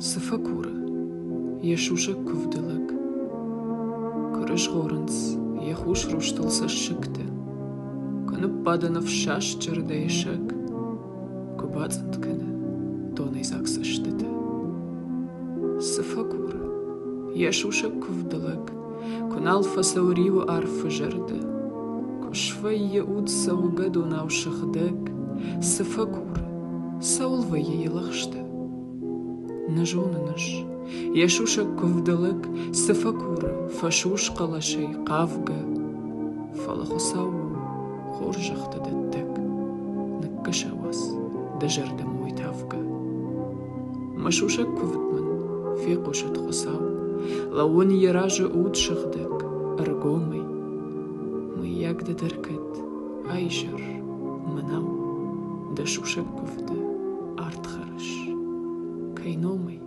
Цы фӕкуры йӕ сусӕг куывды лӕг? Куы рызгъорынц йӕ хус рустыл цӕссыгтӕ, Куы ныббады ныфссаст зӕрдӕйы сӕг, Куы бацъынд кӕны донӕйдзаг цӕстытӕ. Цы фӕкуры йӕ сусӕг куывды лӕг, Куы нал фӕцӕуы риуы арфы зӕрдӕ, Куы свӕййы уд цӕугӕдонау сыгъдӕг, Цы фӕкуры, цӕуыл вӕййы йӕ лӕгъстӕ? Нӕ зонын ӕз, йӕ сусӕг куывды лӕг цы фӕкуры фӕсус хъӕлӕсӕй хъавгӕ, фӕлӕ Хуыцау у хорзӕхтӕ дӕттӕг, ныккӕса уац дӕ зӕрдӕмӕ уый тавгӕ. Мӕ сусӕг куывд мын фехъусӕд Хуыцау, лӕууын йӕ разы уд сыгъдӕг, ӕргомӕй. Мыййаг дӕ дӕр кӕд айзӕр мӕнау дӕ сусӕг куывды ард хӕрыс, кӕй номӕй?